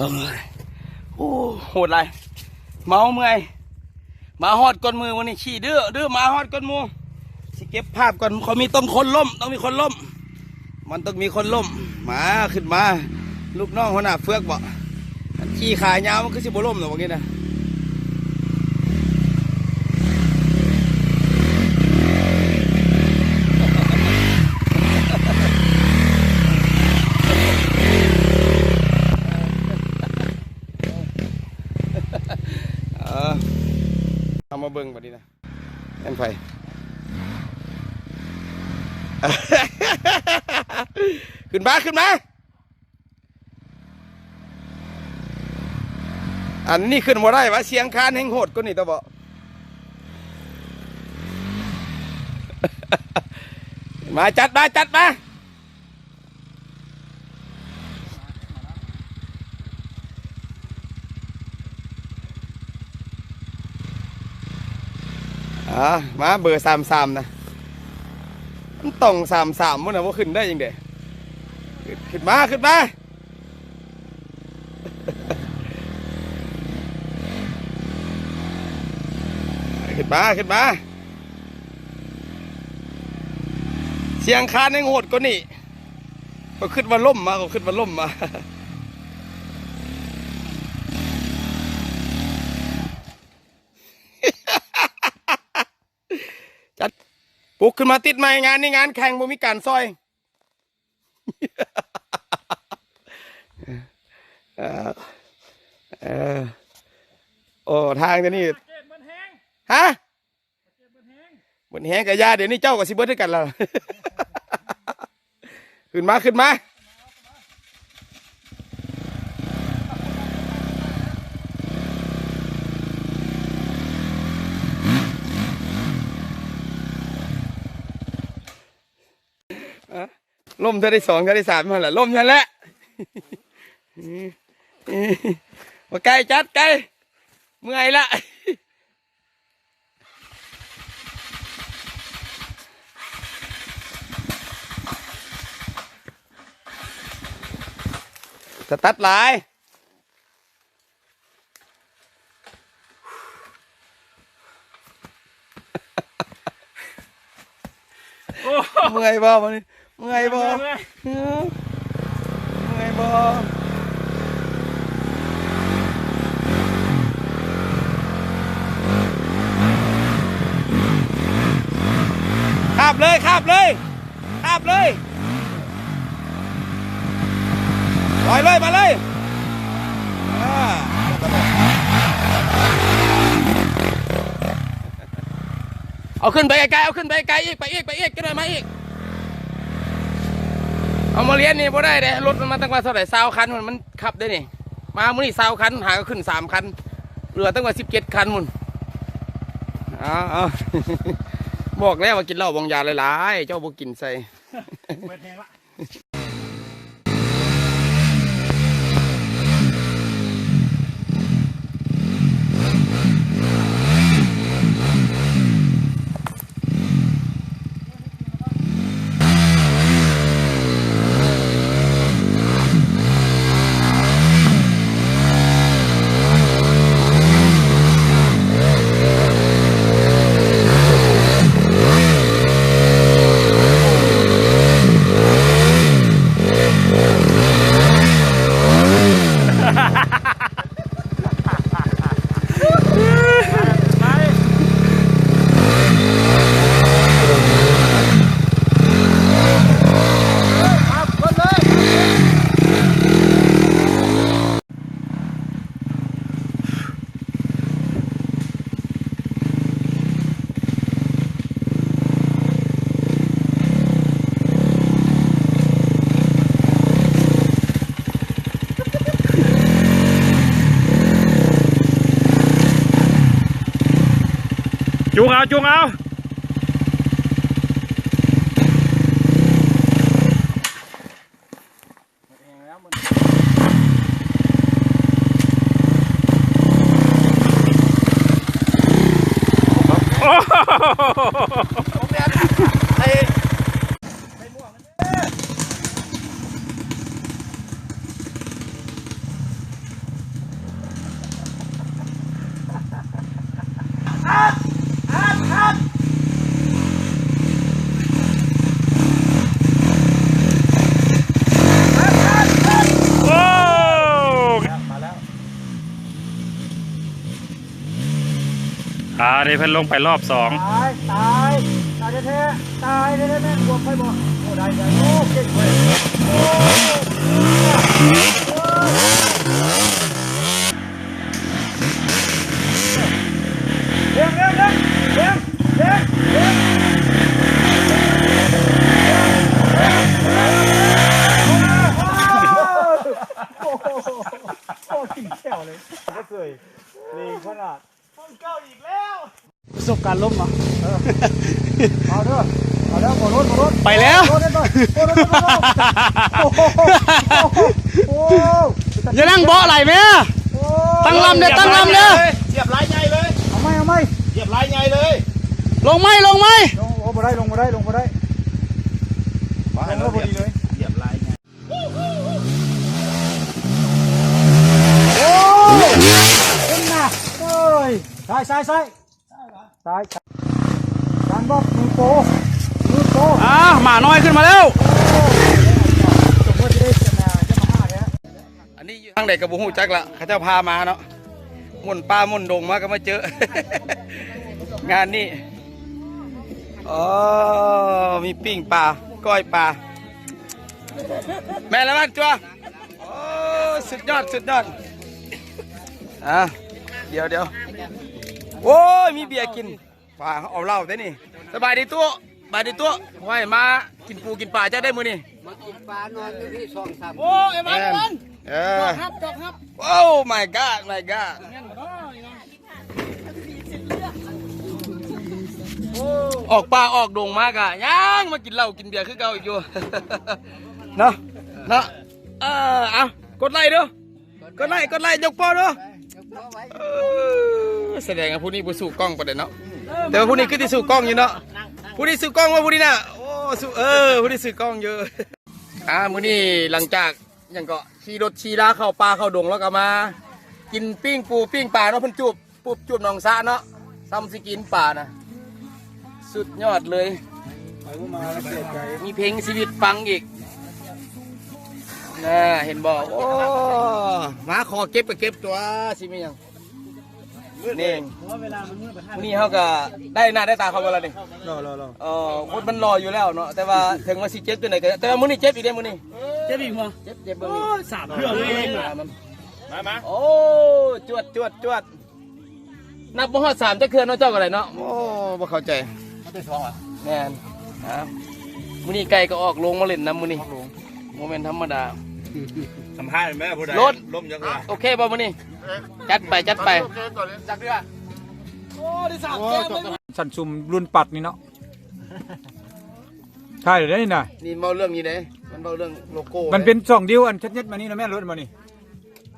ໂອ້ຍ ໂອ້ ໂຫດຫຼາຍ ເມົາເມື່ອຍ ມາຮອດກ່ອນໝູ່ມື້ນີ້ ຂີ້ດື້ ດື້ ມາຮອດກ່ອນໝູ່ ຊິເກັບພາບກ່ອນ ເຂົາມີ ຕ້ອງຄົນລົ້ມ ຕ້ອງມີຄົນລົ້ມ ມັນຕ້ອງມີຄົນລົ້ມ ມາ ຂຶ້ນມາ ລູກນ້ອງຫົວໜ້າເຟືອກບໍ? ມັນຂີ່ຂາຍາວ ມັນຄືຊິບໍ່ລົ້ມດອກ ບາງທີນະ. ເອີ ເອົາມາເບິ່ງບັດນີ້ນະ ແມ່ນໃຜ? ຂຶ້ນມາ ຂຶ້ນມາ. ອັນນີ້ຂຶ້ນບໍ່ໄດ້ຫວາ ຊຽງຄານແຮ່ງໂຫດກວ່ານີ້ຕະເບາະ. ມາ ຈັດມາ ຈັດມາ. ອ່າ ມາເບີສາມສາມນະ ມັນຕ້ອງສາມສາມພຸ້ນນະ ບໍ່ຂຶ້ນໄດ້ຈັ່ງໃດ? ຂຶ້ນມາ ຂຶ້ນມາ ຂຶ້ນມາ ຂຶ້ນມາ. ຊຽງຄານຍັງໂຫດກວ່ານີ້ ຂ້ອຍຄິດວ່າລົ້ມມາ ຂ້ອຍຄິດວ່າລົ້ມມາ. ຈັດ ປຸກຂຶ້ນມາຕິດໃໝ່ ງານນີ້ງານແຂ່ງ ບໍ່ມີການຊ່ອຍ. ເອີ ເອີ ໂອ້ ທາງດຽວນີ້ ຮະ? ເບິດແຮງກໍຢ່າ ດຽວນີ້ເຈົ້າກໍຊິເບິດຄືກັນລະ. ຂຶ້ນມາ ຂຶ້ນມາ. ລົ້ມເທື່ອທີສອງ ເທື່ອທີສາມຫັ້ນລະ ລົ້ມຫັ້ນແຫຼະ. ບໍ່ໄກ ຈັດໄກ ເມື່ອຍລະ. ສະຕັດຫຼາຍ. ໂອ້ ເມື່ອຍບໍ່ບັດນີ້? ເມື່ອຍບໍ່? ເມື່ອຍ ເມື່ອຍ ເມື່ອຍບໍ່? ຄາບເລີຍ ຄາບເລີຍ ຄາບເລີຍ ໄປເລີຍ ໄປເລີຍ. ເອົາຂຶ້ນໄປໄກໆ ເອົາຂຶ້ນໄປໄກອີກ ໄປອີກ ໄປອີກ ຈັກໜ້ອຍມາອີກ. ເອົາມາລຽນນີ້ບໍ່ໄດ້ເດ້ ລົດມັນມາຕັ້ງວ່າເທົ່າໃດ ຊາວຄັນພຸ້ນ ມັນຂັບໄດ້ນີ້ ມາມື້ນີ້ຊາວຄັນ ຫາກໍຂຶ້ນສາມຄັນ ເຫຼືອຕັ້ງວ່າສິບເຈັດຄັນພຸ້ນ. ເອົາ ເອົາ ບອກແລ້ວວ່າກິນເຫຼົ້າບອງຢາຫຼາຍໆ ເຈົ້າບໍ່ກິນໃສ່. ເປີດແຮງລະ. ຈູງເອົາ ຈູງເອົາ. ໂອ້ໂຫ ໄອ້ ໄອ້ມ່ວງ ເອີ. ນີ້ເພິ່ນລົງໄປລອບສອງ. ຕາຍ ຕາຍ ຕາຍແທ້ໆ ຕາຍແທ້ໆ ແມ່ນບວກໄປບໍ່? ໂອ້ ໄດ້ ໄດ້ ໂອ້ ເກັ່ງເວີຍ ໂອ້ ເລັ່ງ ເລັ່ງ ເລັ່ງ ເລັ່ງ ເລັ່ງ ເລັ່ງ ໂອ້ ໂອ້ ກິນແຂ້ວເລີຍ ບໍ່ເຄີຍ ລີຂະໜາດ. ເກົ້າອີກແລ້ວ ປະສົບການລົ້ມເນາະ ເອີ ເອົາເດີ ເອົາແລ້ວ ບໍ່ລົດ ບໍ່ລົດ ໄປແລ້ວ ໂອ້ ໂອ້ ຢ່ານັ່ງເບາະຫຼາຍແມ່ ໂອ້ ຕັ້ງລຳເດີ ຕັ້ງລຳເດີ ສຽບລາຍໃຫຍ່ເລີຍ ເອົາໃໝ່ ເອົາໃໝ່ ສຽບລາຍໃຫຍ່ເລີຍ ລົງໃໝ່ ລົງໃໝ່ ລົງ ໂອ້ ບໍ່ໄດ້ ລົງບໍ່ໄດ້ ລົງບໍ່ໄດ້ ລົງບໍ່ດີເລີຍ ສຽບລາຍໃຫຍ່. ໂອ້ຍ ເປັນນະ ໂອ້ຍ ຊ້າຍ ຊ້າຍ ຊ້າຍ ຊ້າຍ ຈານບອກ ມືໂປ ມືໂປ ອ່າ ໝານ້ອຍຂຶ້ນມາແລ້ວ ໂອ້ຍ ສົມມຸດທີ່ໄດ້ເປັນ ອ່າ ຢາມາຮ່າແທ້ ອັນນີ້ຢູ່ທາງໃດກໍບໍ່ຮູ້ຈັກລະ ເຂົາເຈົ້າພາມາເນາະ ໝຸ່ນປ່າໝຸ່ນດົງມາກໍມາເຈີ ງານນີ້ ອໍ ມີປີ້ງປາ ກ້ອຍປາ ແມ່ນແລ້ວມັນຕົວະ ໂອ້ ສຸດຍອດ ສຸດຍອດ ອ່າ ດຽວ ດຽວ ໂອ້ຍ ມີເບຍກິນ ປາ ເອົາເຫຼົ້າເດ້ນີ້ ສະບາຍດີຕູ້ ສະບາຍດີຕູ້ ໂອ້ຍ ມາກິນປູກິນປາເຈົ້າໄດ້ມື້ນີ້ ມາກິນປານອນຢູ່ນີ້ສອງສາມ ໂອ້ຍ ມາ ເອີ ຈອກຮັບ ຈອກຮັບ ໂອ້ my god my god ແມ່ນບໍ່ເນາະ ອອກປ່າອອກດົງມາກະຍັງມາກິນເຫຼົ້າກິນເບຍຄືເກົ່າອີກຢູ່ ເນາະ ເນາະ ເອີ ເອົາ ກົດໄລ້ເດີ້ ກົດໄລ້ ກົດໄລ້ ຍົກໂປ້ເດີ້ ເອີ ສະແດງວ່າຜູ້ນີ້ບໍ່ສູ້ກ້ອງປານໃດເນາະ ແຕ່ວ່າຜູ້ນີ້ຄືຊິສູ້ກ້ອງຢູ່ເນາະ ຜູ້ນີ້ສູ້ກ້ອງບໍ່ ຜູ້ນີ້ນະ ໂອ້ ສູ້ ເອີ ຜູ້ນີ້ສູ້ກ້ອງຢູ່ ອ່າ ມື້ນີ້ຫຼັງຈາກ ຫຍັງເກາະ ຂີ່ລົດຂີ່ລາເຂົ້າປ່າເຂົ້າດົງ ແລ້ວກໍມາກິນປີ້ງປູປີ້ງປາເນາະ ເພິ່ນຈູບປຸບຈູບໜອງສະເນາະ ຊ່ຳຊິກິນປານະ ສຸດຍອດເລີຍ ມີເພງຊີວິດຟັງອີກ ນະ ເຫັນບໍ່ ໂອ້ ມາຂໍເກັບກໍເກັບຕົວະ ຊິມີຫຍັງ ນີ້ ມື້ນີ້ເຮົາກໍໄດ້ໜ້າໄດ້ຕາເຂົາເບິດແລ້ວນີ້ ຫຼໍ່ໆໆ ເອີ ຄົນມັນຫຼໍ່ຢູ່ແລ້ວເນາະ ແຕ່ວ່າເຖິງວ່າຊິເຈັບຈັ່ງໃດກໍ ແຕ່ວ່າມື້ນີ້ເຈັບອີກເດ້ມື້ນີ້ ເຈັບອີກບໍ່ ເຈັບ ເຈັບເບິ່ງນີ້ ໂອ້ຍ ສາມເທື່ອເລີຍ ມາ ມາ ໂອ້ ຈວດ ຈວດ ຈວດ ນັບບໍ່ຮອດສາມຈັກເທື່ອເນາະ ເຈົ້າກໍໄດ້ເນາະ ໂອ້ ບໍ່ເຂົ້າໃຈ ແມ່ນ ອ່າ ມື້ນີ້ໄກ່ກໍອອກໂລງມາຫຼິ້ນນຳມື້ນີ້ ບໍ່ແມ່ນທຳມະດາ ສຳພາດແມ່ຜູ້ໃດ ລົດ ລົມຈັກເທື່ອ ໂອເຄບໍ່ມື້ນີ້ ຈັດໄປ ຈັດໄປ ຈັກເທື່ອ ໂອ້ ໄດ້ສາມແຕ້ມເລີຍ ຊັ້ນຊຸມລຸ້ນປັດນີ້ເນາະ ໃຊ່ເດ້ນີ້ນະ ນີ້ເວົ້າເລື່ອງນີ້ເດ້ ມັນເວົ້າເລື່ອງໂລໂກ້ ມັນເປັນສອງດິວ ອັນເຮັດມານີ້ນະແມ່ນລົດມານີ້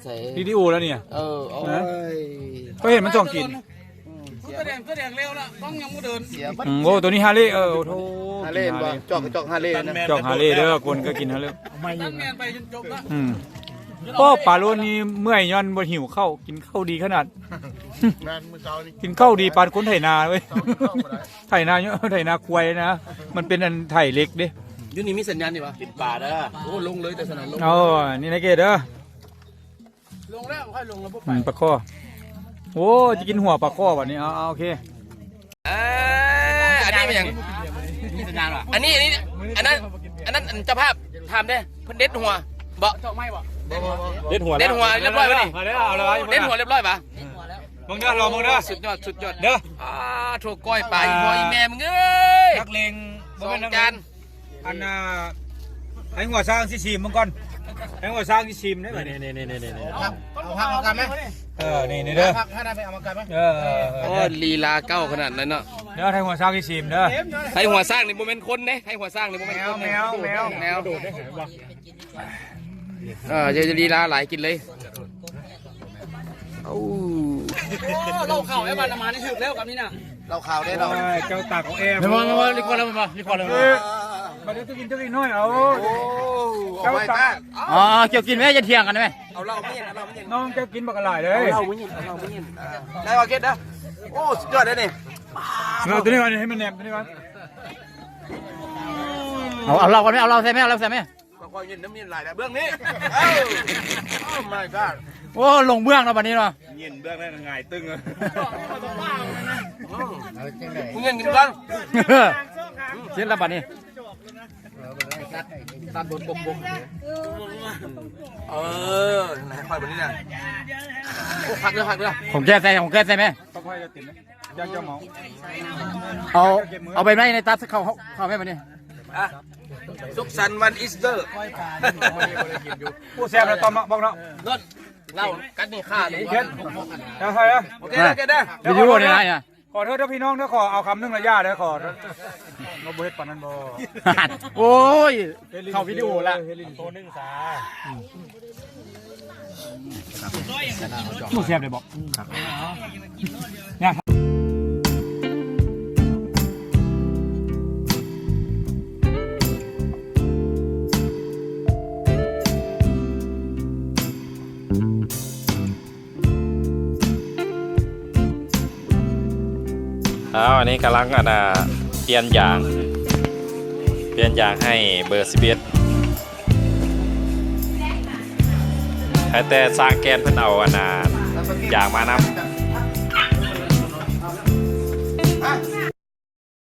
ໃສ ວິດີໂອແລ້ວນີ້ ເອີ ໂອ້ຍ ກໍເຫັນມັນສອງກິນ ອືມ ສະແດງ ສະແດງແລ້ວລະ ຕ້ອງຍັງບໍ່ເດີນ ອືມ ໂອ້ ໂຕນີ້ຮາເລ ເອີ ໂອ້ໂທ ຮາເລ ເຫັນບໍ່ ຈອກ ຈອກຮາເລນະ ຈອກຮາເລເດີ ຄົນກໍກິນຮາເລ ຕັ້ງແມ່ນໄປຈົນຈົບລະ ອືມ ໂອ້ ປາໂລນນີ້ເມື່ອຍຍ້ອນບໍ່ຫິວເຂົ້າ ກິນເຂົ້າດີຂະໜາດ ແມ່ນ ມື້ເຊົ້ານີ້ ກິນເຂົ້າດີປານຄົນໄຖນາເວີຍ ເຊົ້າກິນເຂົ້າບໍ່ໄດ້ ໄຖນາ ໄຖນາຄວາຍນະ ມັນເປັນອັນໄຖເຫຼັກເດ້ ຢູ່ນີ້ມີສັນຍານນີ້ຫວາ ກິນປາເດີ ໂອ້ ລົງເລີຍແຕ່ສະນັ້ນລົງ ໂອ້ ນີ້ນະເກດເດີ ລົງແລ້ວ ຄ່ອຍລົງແລ້ວບໍ່ໄປ ອືມ ປາຄໍ່ ໂອ້ ຈະກິນຫົວປາຄໍ່ບັດນີ້ ເອົາ ເອົາ ໂອເຄ ອ່າ ອັນນີ້ແມ່ນຫຍັງ ມີສັນຍານຫວາ ອັນນີ້ ອັນນີ້ ອັນນັ້ນ ອັນນັ້ນ ອັນເຈົ້າພາບ ຖາມແດ່ ເພິ່ນເດັດຫົວບໍ່ ເຈາະໄມ້ບໍ່ ເດັດຫົວ ເດັດຫົວລຽບຮ້ອຍບໍ່ນີ້ ເອົາແລ້ວ ເອົາແລ້ວ ເດັດຫົວລຽບຮ້ອຍບໍ່ ເບິ່ງເດີ ລອງເບິ່ງເດີ ສຸດຍອດ ສຸດຍອດ ເດີ ອ່າ ໂຖ ກ້ອຍປາ ອີ່ພໍ່ອີ່ແມ່ມຶງເອີຍ ນັກເລງ ບໍ່ແມ່ນນັກເລງ ອັນນ່າ ໃຫ້ຫົວຊ້າງຊິຊີມເບິ່ງກ່ອນ ໃຫ້ຫົວຊ້າງຊິຊີມເດ້ ນີ້ໆໆໆ ເອົາຜັກມາກັນໄໝ ເອີ ນີ້ໆເດີ ເອົາຜັກໃຫ້ໄດ້ໄໝ ເອົາມາກັນໄໝ ເອີ ເອີ ເອີ ໂອ້ ລີລາເກົ່າຂະໜາດນັ້ນເນາະ ເດີ ໃຫ້ຫົວຊ້າງຊິຊີມເດີ ໃຫ້ຫົວຊ້າງນີ້ບໍ່ແມ່ນຄົນເດ້ ໃຫ້ຫົວຊ້າງນີ້ບໍ່ແມ່ນຄົນເດ້ ແມວ ແມວ ແມວ ແມວ ເອີ ຢ່າລີລາຫຼາຍ ກິນເລີຍ ເອົາ ໂອ້ ເຫຼົ້າຂາວໄອ້ບ້ານນະມານີ້ຖືກແລ້ວກັບນີ້ນະ ເຫຼົ້າຂາວເດ້ເນາະ ໂອ້ຍ ເຈົ້າຕັກເອົາແອມ ແມ່ນບໍ່ ແມ່ນບໍ່ ລີຄວນແລ້ວ ແມ່ນບໍ່ ລີຄວນແລ້ວ ເອີ ບັດນີ້ຈະກິນຈັກໜ້ອຍ ເອົາ ໂອ້ ເຈົ້າຕັກ ອໍ ເຈົ້າກິນແມ້ ຢ່າຖຽງກັນໄໝ ເອົາເຫຼົ້າມາຍິນ ເອົາເຫຼົ້າມາຍິນ ນ້ອງເຈົ້າກິນບັກຫຼາຍເລີຍ ເອົາເຫຼົ້າມາຍິນ ໄດ້ບໍ່ເຄັດເດີ ໂອ້ ສຸດຍອດເດ້ນີ້ ເອົາຕົວນີ້ກ່ອນ ໃຫ້ມັນແນມຕົວນີ້ກ່ອນ ເອົາ ເອົາເຫຼົ້າກ່ອນ ເອົາເຫຼົ້າໃສ່ແມ່ ເອົາເຫຼົ້າໃສ່ແມ່ ຂ້ອຍຍິນນ້ຳຍິນຫຼາຍແລ້ວ ເບື້ອງນີ້ ເອີ Oh my god ໂອ້ ລົງເບື້ອງເນາະ ບັດນີ້ເນາະ ຍິນເບື້ອງນັ້ນຫງາຍຕຶ້ງ ເອົາຈັ່ງໃດ ເງິນກິນກ່ອນ ເຊັນລະບາດນີ້ ເອີ ໃຫ້ຂ້ອຍບັດນີ້ນະ ໂອ້ ຄັກເດີ ຄັກເດີ ຂອງແກໃສ່ ຂອງແກໃສ່ແມ່ ຕ້ອງໃຫ້ເຈົ້າເຕັມເດ້ ຢ້ານເຈົ້າເມົາ ເອົາ ເອົາໃບໄມ້ໃນຕັດເຂົ້າ ເຂົ້າແມ່ບັດນີ້ ອ່ະ ສຸກສັນວັນອີສເຕີ ໂອ້ ແຊບເນາະ ຕ້ອມເນາະ ບອກເນາະ ເນາະ ເຫຼົ້າກັດນີ້ຂ້າເລີຍ ເຮັດ ເອົາໃສ່ເດີ ໂອເຄ ໂອເຄເດີ ວິດີໂອນີ້ນະ ຂໍໂທດເດີພີ່ນ້ອງເດີ ຂໍເອົາຄຳໜຶ່ງລະຢ່າເດີ ຂໍ ບໍ່ເຮັດປານນັ້ນບໍ່ ໂອ້ຍ ເຂົ້າວິດີໂອລະ ໂຕໜຶ່ງສາ ໂອ້ ແຊບເດ້ບໍ່ ອ້າວ ອັນນີ້ກຳລັງ ອັນນ່າ ປ່ຽນຢາງ ປ່ຽນຢາງໃຫ້ເບີສິບເອັດ ໃຫ້ແຕ່ຊ່າງແກນເພິ່ນເອົາ ອັນນ່າ ຢາງມານຳ.